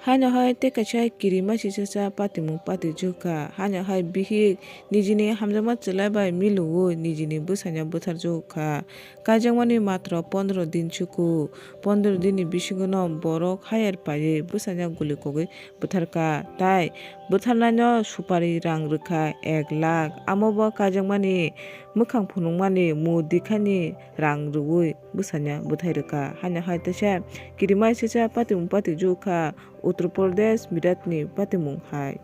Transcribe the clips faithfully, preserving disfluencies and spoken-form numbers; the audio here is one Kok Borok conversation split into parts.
Haino hai tei kaisa kirima sisasa patimung patijwk kha. Haino hai bihik nijini hamjakma chwla bai milugwi nijini bwsano butharjwk kha. Kaijakmani matro pondro din chuku. Pondro dinni bisingono borok hayar paiwi bwsano guli kogwi butharkha. Tai butharnaino supari rang rwkha ek lakh. Amo bo kaijakmani mwkhang phunukmani mu dikhani rang rwui bwsano bwthai rwkha. Haino hai teisa kirima sisa patimung patijwk kha Uttar Pradesh Miratni patimung hai.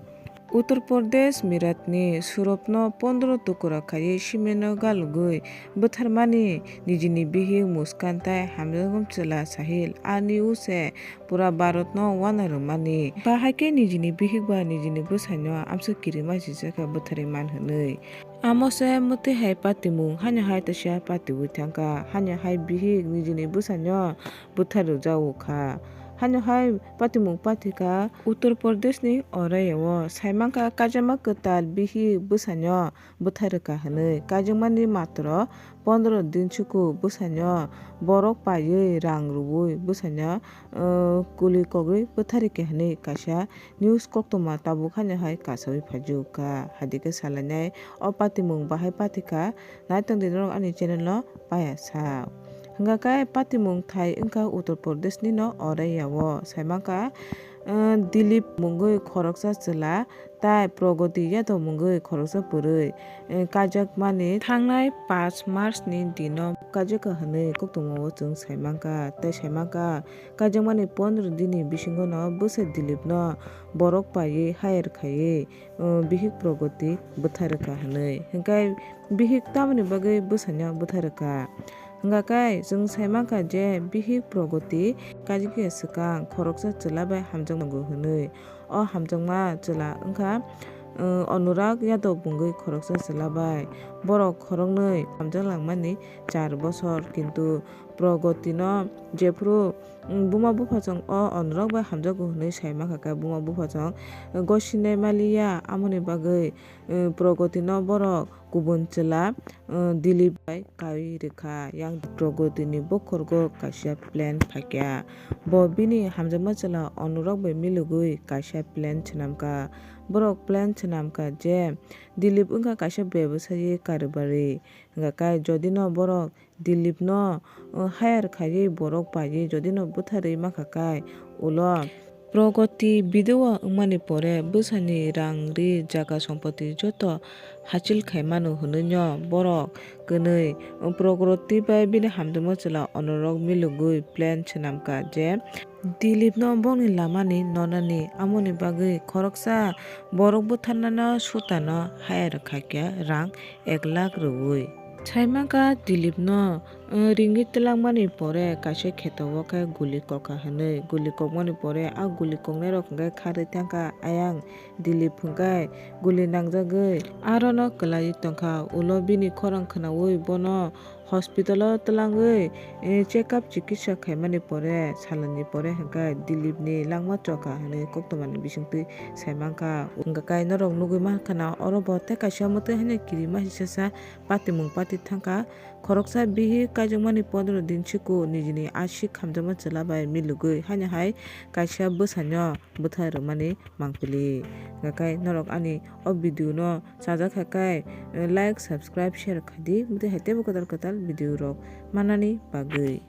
Uttar Pradesh Miratni surupno pondro tukura khaiwi simeno galugwi bwtharmani nijini bihik Muskan tai hamjakma chwla Sahil ani use pura Bharatno wana rwmani. Bahai khe nijini bihik ba nijini bwsano amswk kirima sijak kha bwtharwi man hwnwi. Amo se mwtwi hai patimung, haino hai teisa patiwi thangkha, haino hai bihik nijini bwsano bwthar rwjago kha. Haino hai patimung pathikha Uttar Pradeshni Auraiya o, saimankha kaijakma kwtal bihik bwsano bwthar rwkha hwnwi. Kaijakmani matro pondro din chuku bwsano borok paiwi rang rwui bwsano, uh, kuli kogwi bwthar rwkha hwnwi kaisa news koktwma tabuk haino hai kasaui phaijwk kha. Haidikhe salainai o patimung bahai pathikha, naitongdi norok ani channel no paya sa. Hwnkha khe patimung thai wngkha Uttar Pradesh ni no Auraiya o, saimankha, uh, Dilip mungwi khoroksa chwla tai Pragati Yadav mungwi khoroksa bwrwi, eh, kaijakmani thangnai paanch March ni dino kaijakha hwnwi koktwma o chwng saimankha. Tai saimankha, kaijakmani pondro dinni bisingono bwsa Dilipno borok paiwi hire khaiwi, eh, bihik Pragati bwthar rwkha hwnwi. Hwnkhe bihik tamoni bagwi bwsano bwthar rwkha? Hwnkha khe chwng saimankha je bihik Pragati kaijakya swkang khoroksa chwla bai hamjakma nango hwnwi. O hamjakma chwla wngkha, uh, Anurag Yadav mungwi khoroksa chwla bai. Borok khoroknwi hamjak langmani char bosor, kintu Pragati no jephuru, um, buma buphachwng o Anurag bai hamjago hwnwi sai mankha khe, buma buphachwng gosinai maliya, amoni bagwi, uh, Pragati no borok kubun chwla, uh, Dilip bai kai rwkha. Yang Pragati ni bokhorgo kaisa plan phaikha. Bo bini hamjakma chwla Anurag bai milugwi kaisa plan swnamkha. Borok plan swnamkha je Dilip wngkha kaisa bebasai karibari. Hwnkha khe jodi no borok Dilip no, uh, hire khaiwi borok paiwi jodi no bwtharwi mankha khe, ulo Pragati bidua wngmani pore bwsani rang ri jaga sompoti joto hachil khai mano hwnwi no borok kwnwi, uh, Pragati bai bini hamjakma chwla Anurag milugwi plan swnamkha je Dilip no bongni lamani nonani, amoni bagwi khoroksa borok bwtharnano sutano hire khaikha rang ek lakh rwui. Saimankha Dilip no, uh, ringwi twlangmani pore kaisa kheto o khe guli kokha hwnwi. Guli kokmani pore a guli koknai rok hwnkhe kharwi thangkha ayang Dilip hwnkhe guli nangjagwi arono kwlaiwi tongkha. Ulo bini khorang khwnaui bono hospital o twlangwi, eh, check up chikitsa khaimani pore salani pore hwnkhe Dilip ni langma chokha hwnwi koktwmani bisingtwi saimankha. Hwnkhe norok nugwi mankha na oro bo tei kaisa mwtwi haino kirima hisasa patimung pati thangkha. Khoroksa bihik kaijakmani pondro din siko nijini aswk hamjakma chwla bai milugwi haino hai kaisa bwsano bwthai rwmani mangpili. Hwnkhe norok ani o video no chajak kha khe, like, subscribe, share khaidi, motwi hai teibo kwtal kwtal video rok manani bagwi.